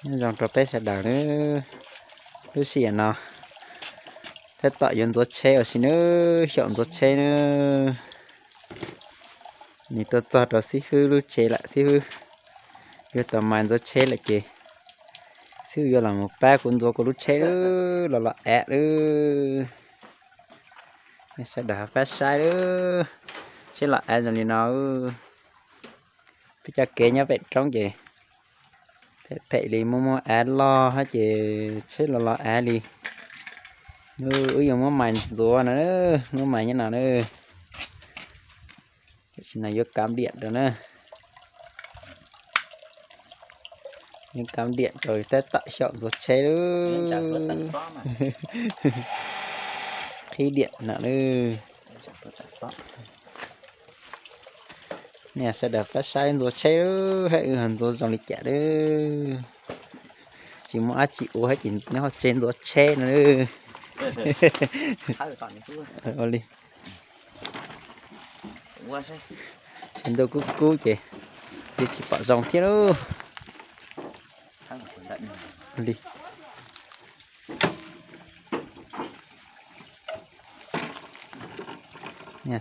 Nyob zoo rau peb sawv daws nawb. Lub sij hawm no tab tom yuav ntxuav tsheb ua si nawb, xyaum ntxuav tsheb nawb. Nws tuaj txog rau xib hwb lub tsev lawm, xib hwb yuav tau mais ntxuav tsheb lawm ces xib hwb yuav los mus pab kuv ntxuav kuv lub tsheb lawm, los los av lawm. Sawv daws pab saib lawm, tsheb los av zoo li no. Peb cov kev nyob pem roob ces phem phem li, muaj muaj av loj hab ces tsheb los los av li. Wb yuav muab mais ntxuav no, muab mais nyob no na. Tam sim no yuav kav diam rau na. Yuav kav diam rau tab tom xyaum ntxuav tsheb lawm. Qhib diam no na. Niam sawv daws pab saib ntxuav tsheb lawm, hab wb ho ntxuav zoo li cas lawm. Tsis muaj dab tsi ua hab ces nyob hauv tsev ntxuav tsheb no lawm. Ua li. Ces ntuj kub kub ces twb tsis pom zoo thiab lauj. Li.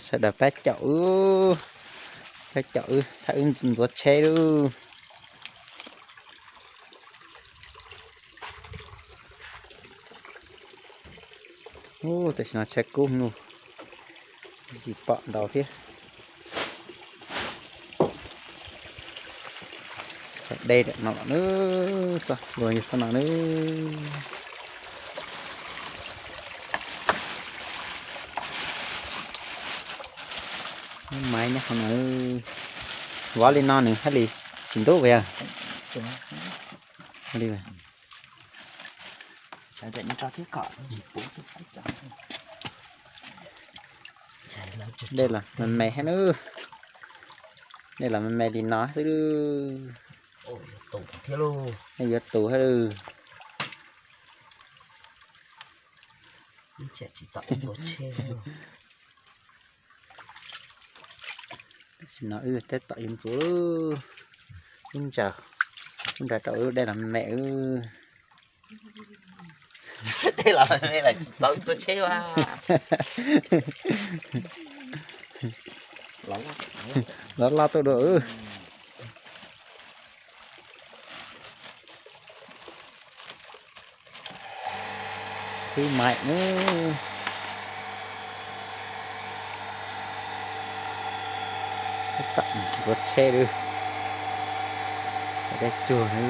Sawv daws pab caum wb, pab caum wb, saib wb ntxuav tsheb lauj. Ub, tam sim no tsheb kub nug, tsis pom ntau thiab. Cov dej no los na, txoj hlua yog txoj no na. Muab maiv nyob qhov no, vov li no nws haj li tsis ntub yog li. Dej los me me hab na, dej los me me li no xwb. Nej yuav tus hab lawm. Tam sim no wb tab tom yuav ntxuav, ib ntsaws, ib ntsaws rau wb dej los me me wb. Dej los me me los tsis txaus ntxuav tsheb a. Loj loj tuaj dua wb. Khwb maim na. Tab tom ntxuav tsheb lawm. Dej tsuag na.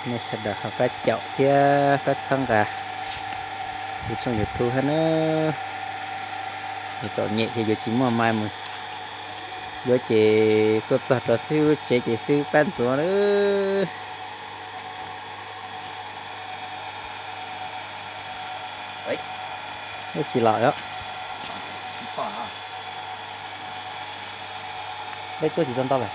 Nej sawv daws ho pab caum thiab pab txhawb nqa kuv tshooj YouTube hab na. Yuav txom nyem ces yuav tsis muaj mais mus yuav ces tuaj txog rau xib hwb lub tsev ces xib hwb pab ntxuav lawm. Tsis los os. Dej tuaj tsis tau ntau lawm.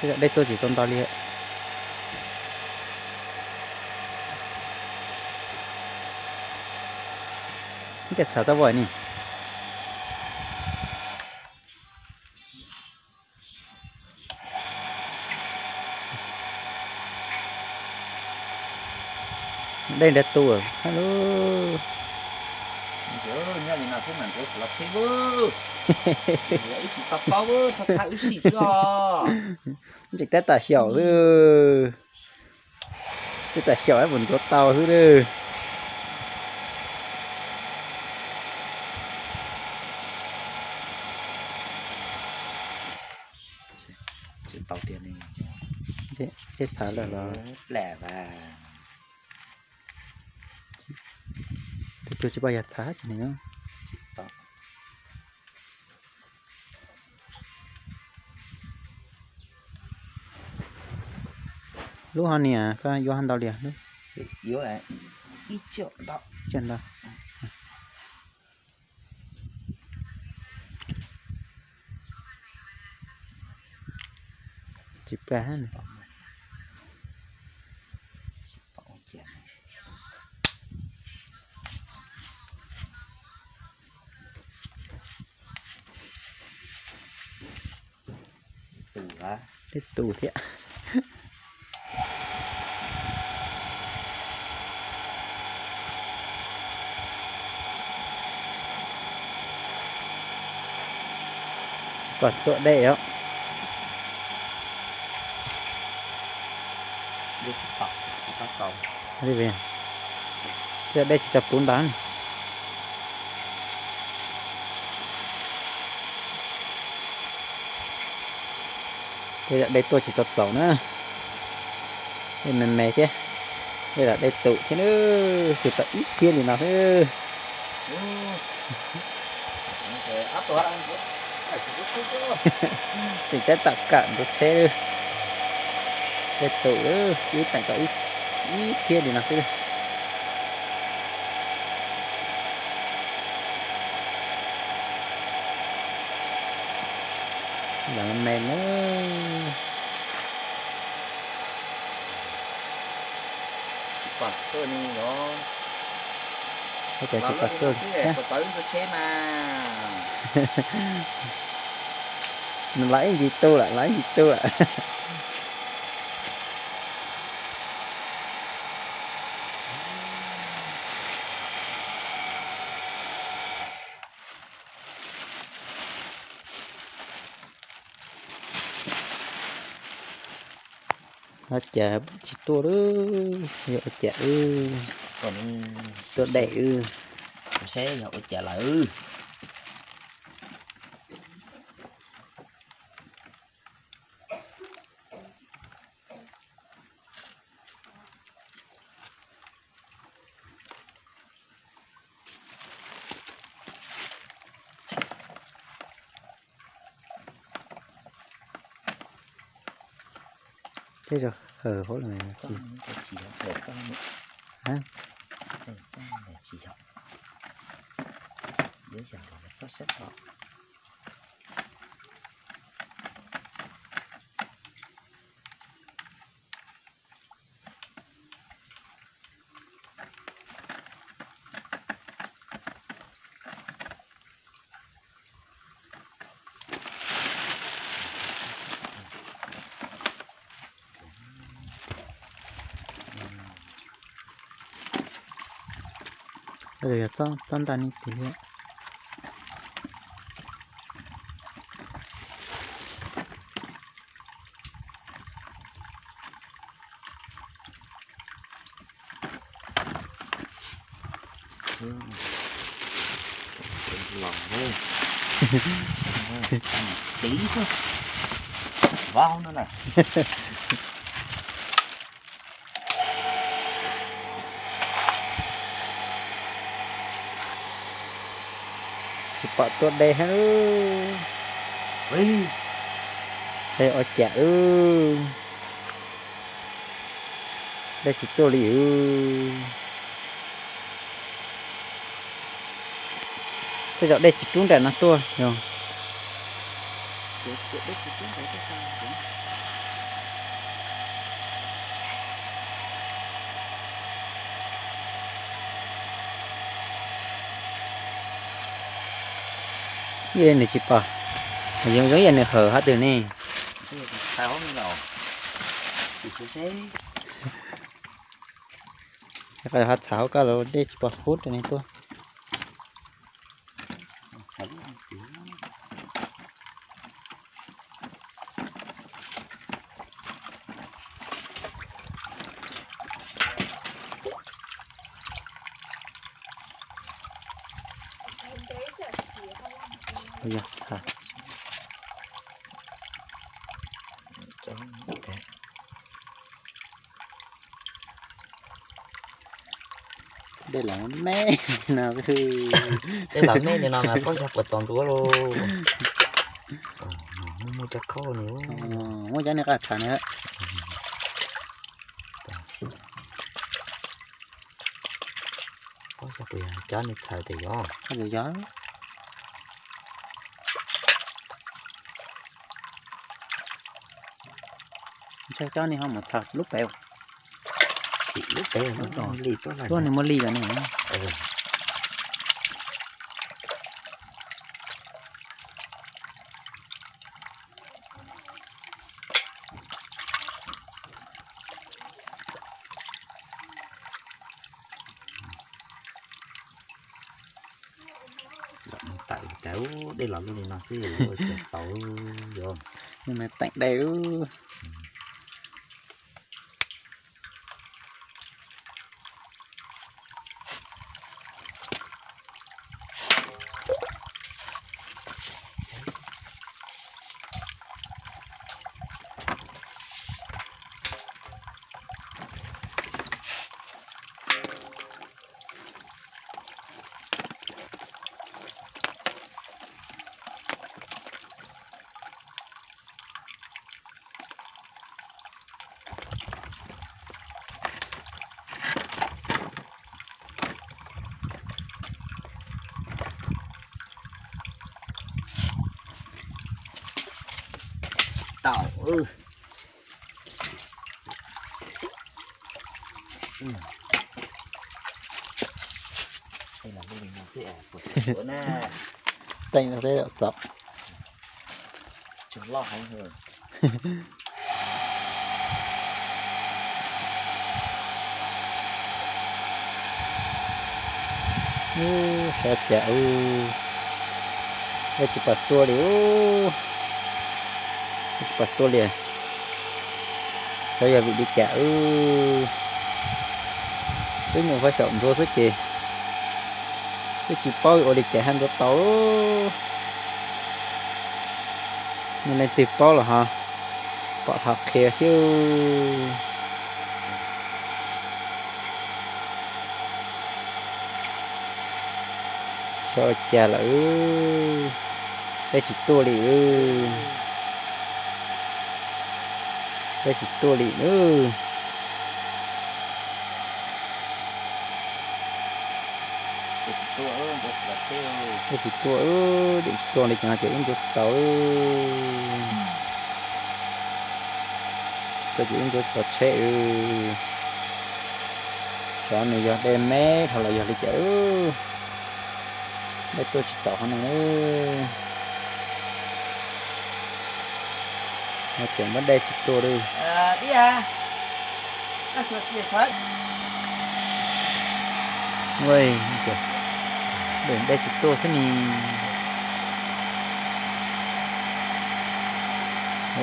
Tej zaum dej tuaj tsis tau ntau li. Ib tiam txhav tau voj ni. Dej nrhiav tu hab lauj. Nyob li no xwb mas nrhiav tsis los tsheb lauj. Wb tsis tau paub, thab thab wb sim xwb os. Tseem tab tom xyaum xwb. Tab tom xyaum mus ntxuav tau xwb lauj. Tsis tau tiag ne. Tsheb txhav lawm los? Plam vas. Tus tug tsis pom yog txhav tsis ne. Lub ho niam koj yuav ho ntau li. Ib txhiab ntau. Tsis pom. Tej tus thiab. Kom tuaj dej os. Tej dej tsis tau pub ntag. Tej zaum dej tuaj tsis tau txaus na. Dej me me thiab. Tej zaum dej tum thiab, tsuas tau ib phiab li no xwb. Tseem tab tom kawm ntaus tsheb, dej tum, wb teem tau ib phiab li no xwb. Lawv me na. Tsis pom tuaj. Nws los ib ntsis tu lawm, los ib ntsis tu lawm. Ua cas tsis tuaj lawm, yog ua cas wb tuaj dej wb, seb yog ua cas lawm. Tej zaum hawm hauv lawm. Yog txob ntaj nej tig thiab. Los tiv xwb, vau no na. Tsis pom tuaj dej thiab. Ua cas wb, dej tsis tuaj li wb. Tej zaum dej tsis rub nram no tuaj yog. Ib yam nws tsis pom, zoo zoo ib yam nws hawm hov twg ne. Ho txham hauv koj los dej tsis pom hub rau nws tuaj. Yog txham. Dej los me no, dej los me li no mas pob zog puas txaus ntua lauj. Muaj cov khaub nws, muaj cov nws qaj txhav nws. Pob zog puas yog cov nws txhaws tias yog? Yog. Tsawg cov ne ho mus txog lub pem. Lub pem, lub nws muaj li os ne. Tawm cas dej los lub li no xwb ua cas tau. Yog teem dej. Tau. Teem no xwb txaus. Ub, xyov cas ub, wb tsis pom tuaj li ub, wb tsis pom tuaj li. Xyov yog vim li cas ub, wb nyuam qhuav xyaum ntxuav xwb ces wb tsis paub ua li cas haj ntxuav tau. Muaj leej twg paub los ho pom ho qhia thiab. Xyov ua cas lawm, peb tsis tuaj li, peb tsis tuaj li na. Peb tsis tuaj, peb tsis tuaj li cas ces wb ntxuav tsis tau. Ces wb ntxuav tsis tau tsheb. Xyov nws yog dej me dhau los yog li cas, dej tuaj tsis taus qhov no. Ces muab dej tsis tuaj li. Dej tsis tuaj xwb ni.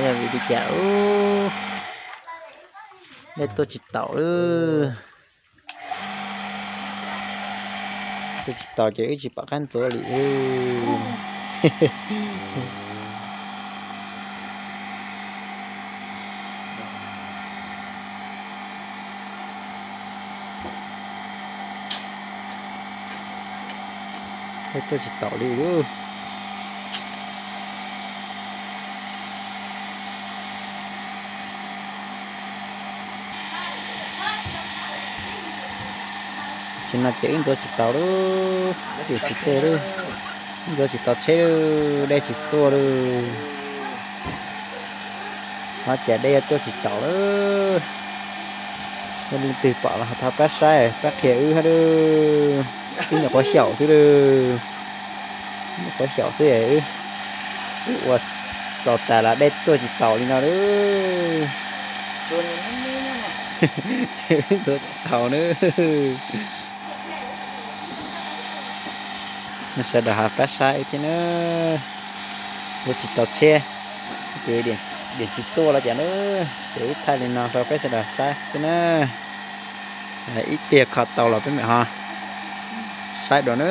Yog vim li cas, dej tuaj tsis taus. Tuaj tsis taus ces wb tsis pom qab ntxuav li. Peb tuaj tsis taus li. Tam sim no ces wb ntxuav tsis taus lawm, dej tsis tuaj lawm, wb ntxuav tsis tau tsheb lawm, dej tsis tuaj lawm. Ua cas dej yuav tuaj tsis taus lawm. Yog leej twg pom los ho thov pab saib pab qhia wb thiab lawm. Wb nyuam qhuav xyaum xwb lawm, nyuam qhuab xyaum xwb, wb ua tau tas los dej tuaj tsis taus li no lawm. Ces wb ntxuav tsis taus na. Sawv daws ho pab saib wb thiab na. Ntxuav tsis taus tsheb, ces dej tsis tuaj los cas na. Ces wb thaij li no rau peb sawv daws saib xwb na. Ib pliag kho tau los peb mam ho saib dua na.